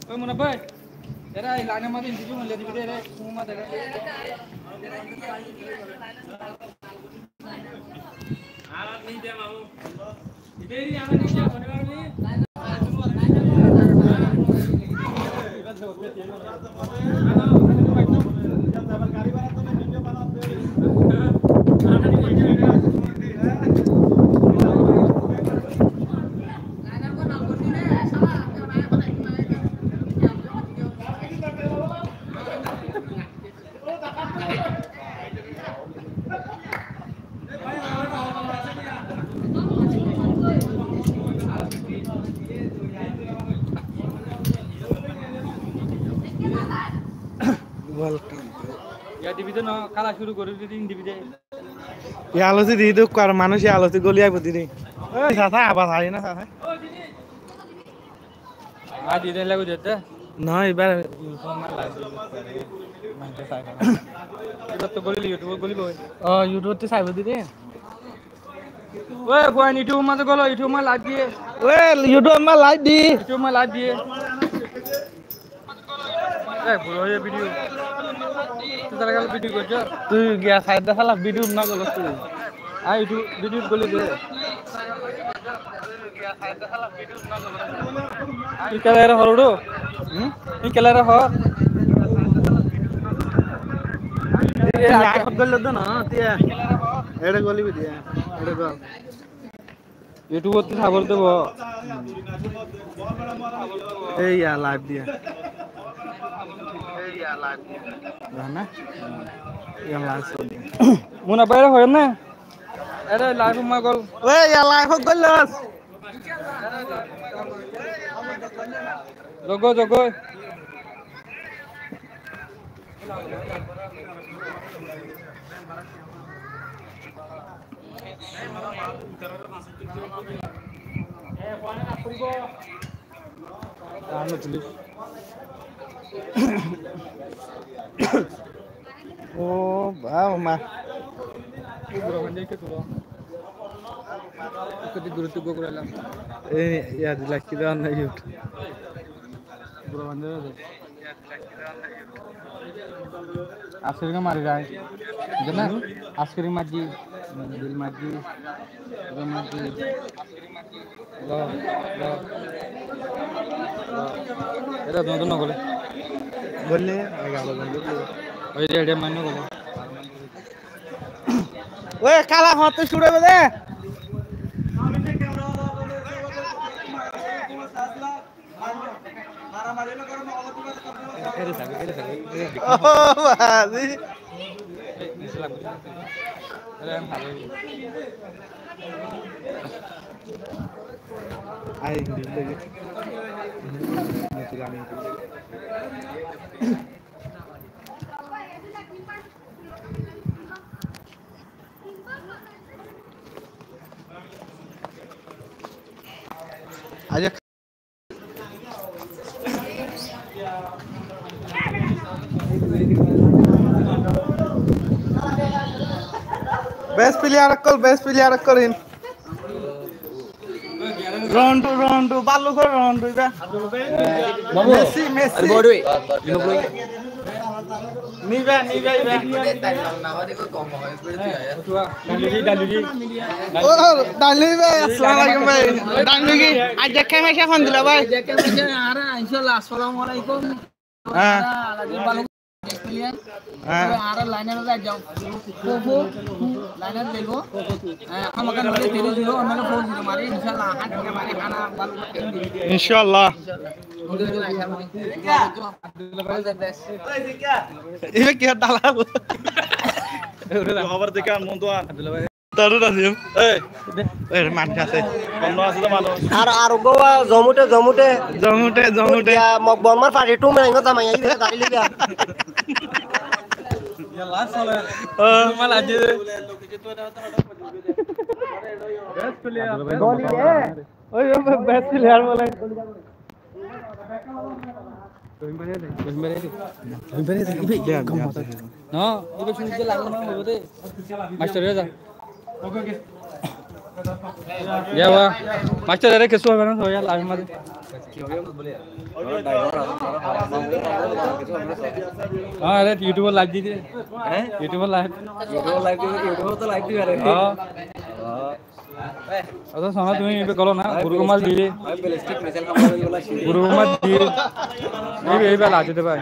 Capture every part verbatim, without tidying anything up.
Ói Munaf bái, eré ei lainor mazé interview goillé dibi de, eré, fúñr mazé eré. Welcome. Yá dibi de no, kéla cúru gorí di, dibi de. Yá alosí di duk, ar manúic yá alosí goli aibó di de. Ói, sasa, abar aiyó na, sasa. Á, di de, lagó de. No, ibár YouTube ot goli, YouTube ot goli boi. Ó, YouTube ot saibó di de. Ói, fuain, YouTube mazé golo, YouTube mazé live diye. Ói, YouTube mazé live di. YouTube mazé live diye. Ói, buro óiye video. Tui tara gala video goijjó. Tui giya side de sala video no golos tui. Ai, YouTube video goli de. Tui kela ere hor udu? Hm? Tui kela ere hor? Tui live goli de na, tui ere goli de, ere gol. YouTube ot sabor debo. Ei ya live diye. Ei ya live diye. Zana? Ei ya live diye. Munaf bái ore hoiye na? Ere live ma gol. Ei ya live gol los. Zogo, zogo. Ó, ba, ó ma. Ó, buro bande ki tulo. Koti dure tu gogor elam. Ei, yá di lakki da na yut. Buro bande de. Askeri mari zai. Jana? Askeri marji. Bil marji. Bil marji. Lo, lo, lo. Ere, no, no, no, gole. Gole, ere, gole, gole. Oi, ere, ere, mane, gole. Oi, kala, hoto cúru óibo de. Ó, bazi. Ai, aja. Best player ókkol, best player ókkol in. Round two, round two, ballu kore round two iba. Messi, Messi. Niba, niba, iba. Ó, ó, Danligi bái, assalamu alaikum bái. Danligi, aijja kemesha fon dila bái. Aijja kemesha, añára, inshallah, assalamu alaikum. Há. Añára aladi bála best player. Há. Añára line-up ot aijja four four two line-up deibo. Há, hámaká nile three zero, nile four zero mari, inshallah, há, mari, hána bála. Inshallah. Inshallah. Iba ki dalal? Abar dekán, Montu an. Darul Azim. Ei. Ei, manúic asé. Ar, ar gowa zomute, zomute. Zomute, zomute. Ya, Mok Bormar party two mai, ingo tamai, ibe dari liba. Ya, last sale. Ó. Mal aje. Best player. Goli re. Oi, oi, best player bole. No, iba cúru de lagile mane hoibo de. Mastor, za. Yá, wá. Maicór, eré kessú hoiba ná, hoiya, laif mazé. Há, eré YouTube laif di de. Há? YouTube laif. YouTube laif di, YouTube to laif di, aré. Há. Há. Ato sóna, tumi iba golo na, guru mal di de. Guru mal di de. Iba, iba laif di de bái.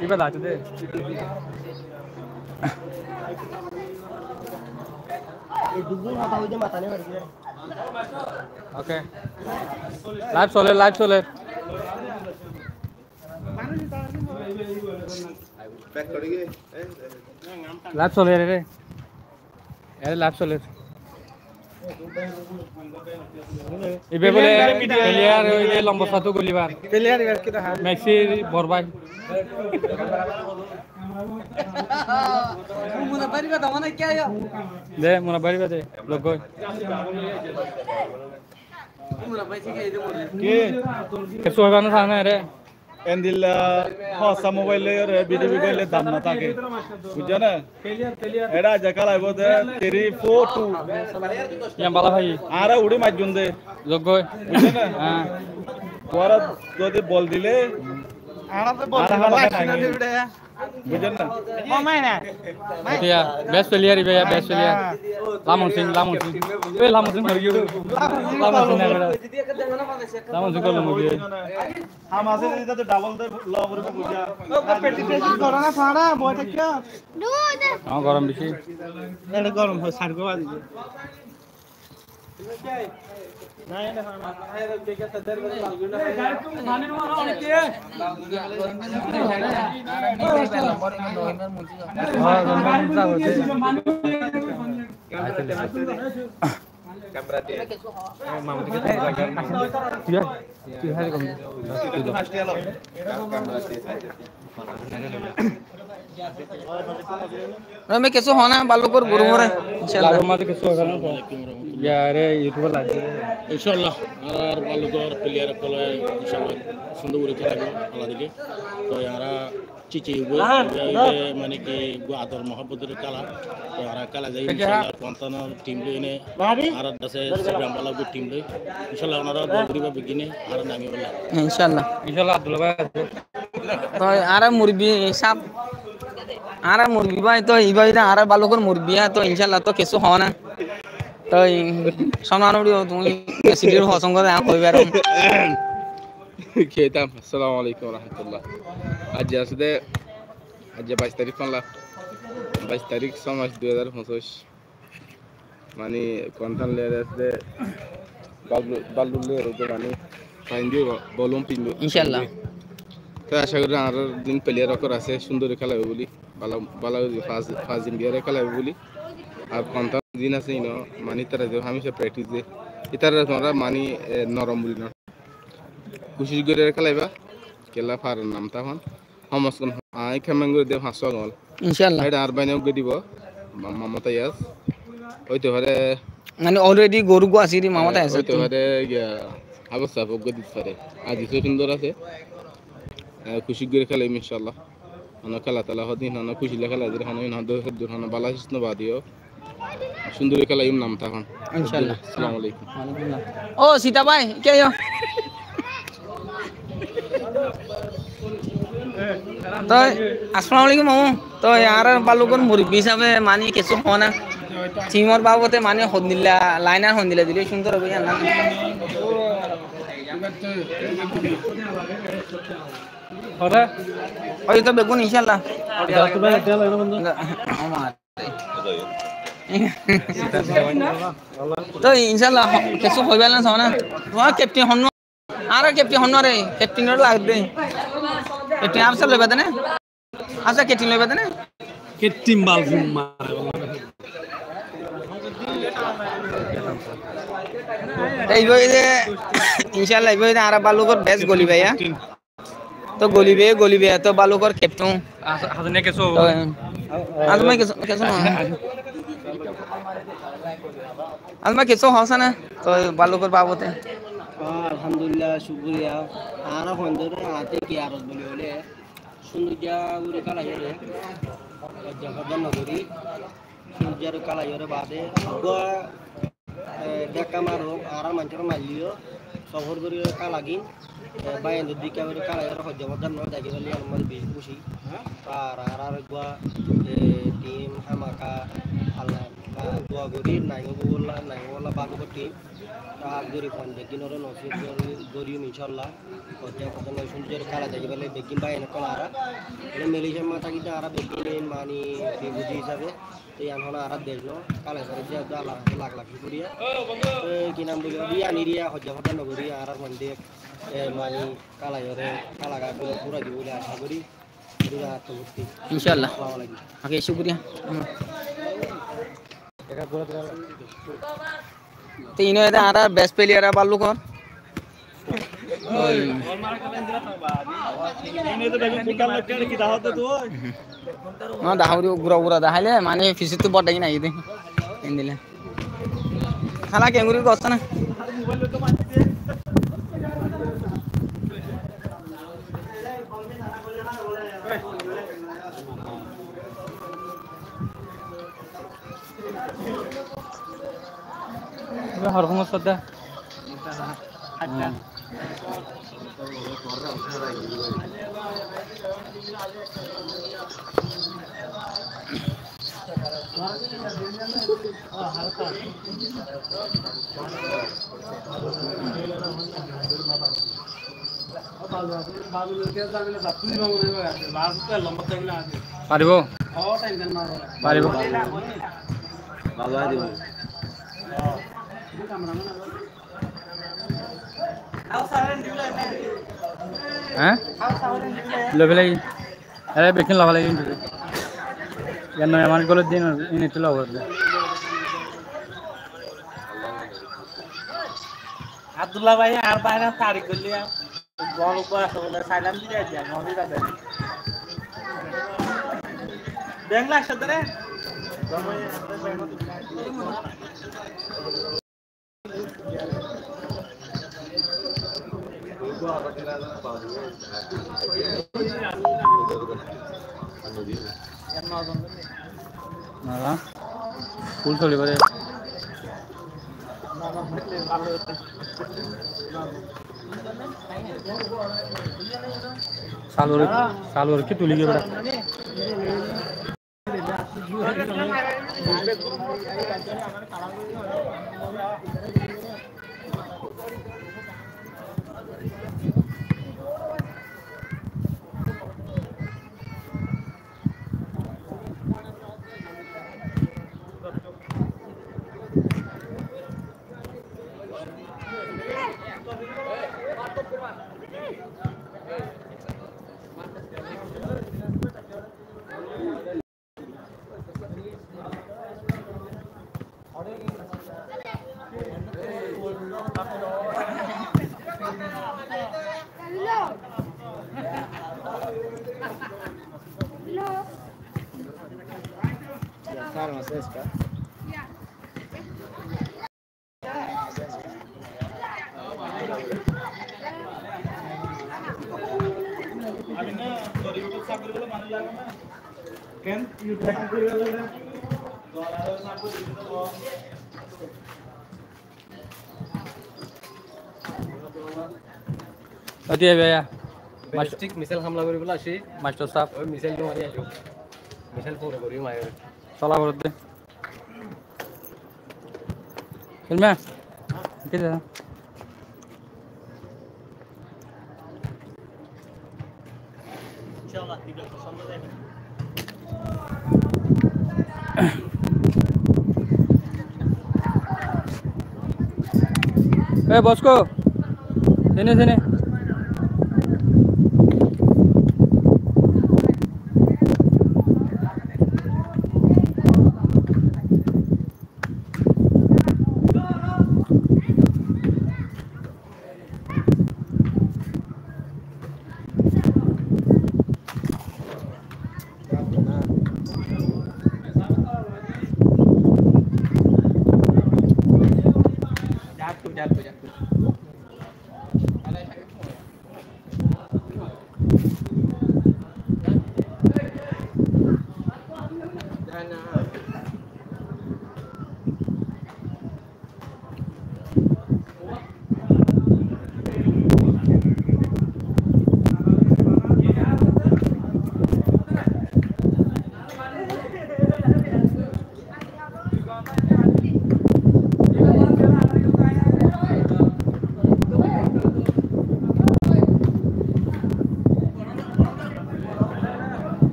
Iba laif di de. Ok. Laif soler, laif soler. Laif soler, eré. Eré laif soler. Iba bole player, ói de lombo satu golibar. Player ibar ki dahá? Messi bor bái. De, muna bari ba de, logoi. Ki? Kessú hoiba ná, sá na eré. Endilla hosa mobile loiyóre video goille dam no táke. Buijjó né? Eçé aijja kélaibo de three four two. Yián bála bái. Añára uçí maijjum de. Logoi. Buijjó né? Há. Tuáñra zodi bol dile, añára to bol dile, añára hána nai. Buijjó né? Etiya best player iba, best player. Lamon Sing, Lamon Sing. Ei, Lamon Sing mori giyói. Lamon Sing, Lamon Sing golo mori giyói. Ham asé de, ita to double de, lo goribo buijja. Practice practice goro na, sára, boi tákiyo. Añár gorom beci. Ere gorom hoi, sar go baji. Nome kessú hoó na, Ballukor gurufore, incállah. Ballukor mazé kessú hoó na, yare YouTube lage. Incállah, añárar Ballukor player ókkole, incállah, cúndor gorí kélaibo, Allah dile. Toi añára cici ibo, ibo, ibo, mane ki, ibo ador muhábbotor kéla. Toi añára kéla zai, incállah, Fontanor team loi ene, añárar dece Ibrahim Ballukor team loi. Incállah, onora dua goriba beggúne, añára nami bolla. Incállah. Incállah, Abdullah bái. Toi añárar murubbi sáb, añárar murubbi bái, toi ibá ida añárar Ballukor murubbi, toi incállah toi kessú hoó na. Toi sómnan uçí tumi beci dir hosong goró, añí hoi farim. Ki hoitam? Assalamu alaikum wa rahmatullah. Aijja asé de, aijja baic tarík, fonla, baic tarík, só mac, dui házar foñsic. Mani, Fontan player asé de, Ballu, Ballu player asé de, mani, fain dibo, bolum pinbo. Incállah. Toi acá gorí añárar din player ókkol asé, cúndor gorí kélaibo buli, bála, bála gorí fas, fas din biyare kélaibo buli. Ar Fontan din asé ino, mani, itará de hámica practice de. Itará tuáñra, mani, e, norom buli no. Kucíc gorí kélaiba, kiyólla farer nam táke. Hom se hom añí kemeng gorí de fañs cúwa gol. Incállah. Eçé añár báine uggúa dibo, Ma-, Mamata Yas. Óito fare. Mane already goru uggúa asé de Mamata Yas. Óito fare, giya, Abu Saf uggúa dito fare. Aijja so cúndor asé. E, kucíc gorí kélaiyum incállah. Hono kéla tela hodin, hono kucíc loi kéla dir, hono in hono dur, hono bála sis no badiyo. Cúndor gorí kélaiyum, nam táke. Incállah. Assalamu alaikum. Wa alaikum salam. Ó, Sita bái, ke yo? Toi, assalamu alaikum, mamu. Toi, añárar Ballukor murubbi hísabe, mani, kessú hoó na. Teamor babote, mani, hondilla, liner hondilla dile cúndor óibo, yián na? Ói, toi beggún, incállah. Toi incállah, kessú hoiba na, só na. Tuáñr captain hon no? Añárar captain hon no re? Captain ore lage de. Captain Afsar loiba de na? Afsar captain loiba de na? Captain bal fun mare. Toi ibá de, incállah, ibá de añárar Ballukor best goli bái, ya. Toi golibe, golibe, toi Ballukor captain. As-, asé né kessú? Toi, Azma kessú, kessú no. Azma kessú hoó sa na, toi Ballukor babote. Ah, alhamdulillah, cúkuriya. Añára hoindóre añáte ki arot boli hoile, cúndor gorí kélaiyóre, hoijja hoijja no gorí, cúndor gorí kélaiyóre bade, uggúa Eh, dekka marok, añárar maincóre mailleyó, sofór gorí kála gín, eh, báiyaindór dikká gorí kála gín, hoijja fodda no deki félaiye, añára beci kúci. Ar añárar eggúa, eh, tim hámaka Allah, ba, dua gorí, naiyó bolla, naiyó bolla, bála tim. Ar gorí fan beggúnore nosib gorí, gorí, inshallah. Hoijja fodda no cúndor kála deki félaiye, beggún báiyain ókkol añára. Ene Malaysia ma táki de añára beggún mani refugee hísabe. Te yián hono añárar dec no, kale sare ziyán de Allar hañsé lak lak cúkuriya. Te ki nam buli, yián eriya hoijja fodda no gorí, añárar fuain de, e, mani kala yore, kala gá gula fura dibo buli aca gorí. Dura ato gorí. Inshallah. Assalamu alaikum. Oke, cúkuriya. Te ino ede añárar best player balluk or. Oi. No, dahá foribo, gura gura daháile, mane, fisittu bor degi nai de. Endilla. Hála kengori gotto na. Iba hor hono sodda. Acha. Hmm. Paribo? Paribo. Há? Loi félai. Ere bekin loi félai kintu. Yián noi amar gólor din ini tu loi félai. Abdullah bái, ar bái na tarik goille. Boro boro asé bole, sailam di jai, moni bade. Bengla asé dore. Nada. Full soli pare. Salor, salor ki tuli giyé bera. Odi baiya. Ballistic missile hamla gori bola asé. Mastor sahab. Oi missile di mari asé. Missile pura gori mari. Sola gori de. Filme? Ki de? E, Bosko. Sini, sini.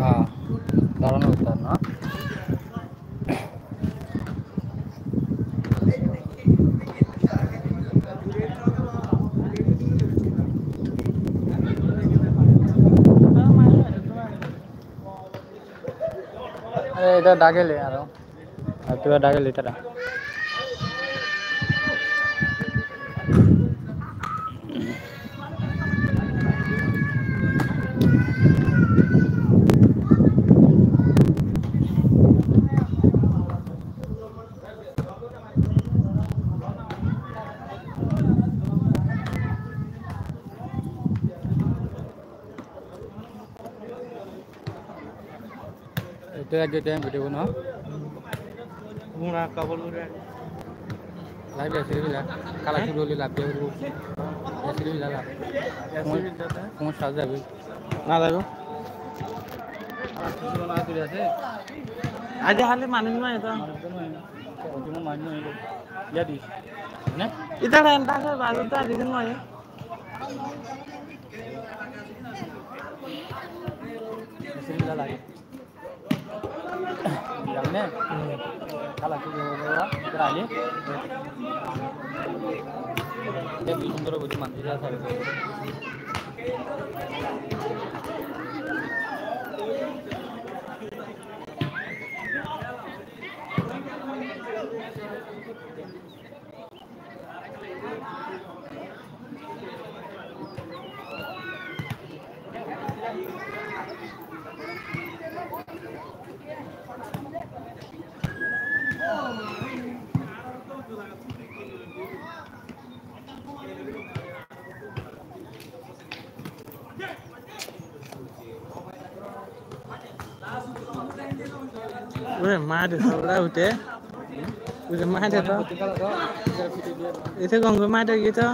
Ah, daráno utar, no? Añára ítara dhákele aró. Ar ítara dhákele ítara. Eto ek time video no. Mura kabul ure. Live asiri bila. Kala suru hole live asiri bila. Asiri bila la. Asiri bila ta? Phone charge dibo. Na dibo. Asiri bila asiri ase. Aijja hali manuj nai to. Manuj nai. Kono manuj nai. Ya di. Na? Ítara enta ase, bazu ta di nai. Asiri bila la. Jamme? Hmm. Kala ki hobo, kala ni? Ye bhi sundor hobo, mandir ase. Ure, maire, sabra ute. Ure, maire to. Ite gongo maire gito.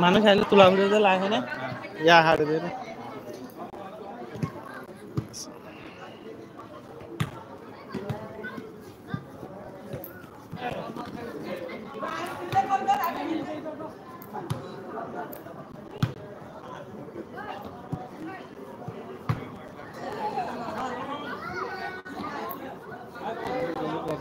Manúic aile tula fori de lage né? Yá, haçi de.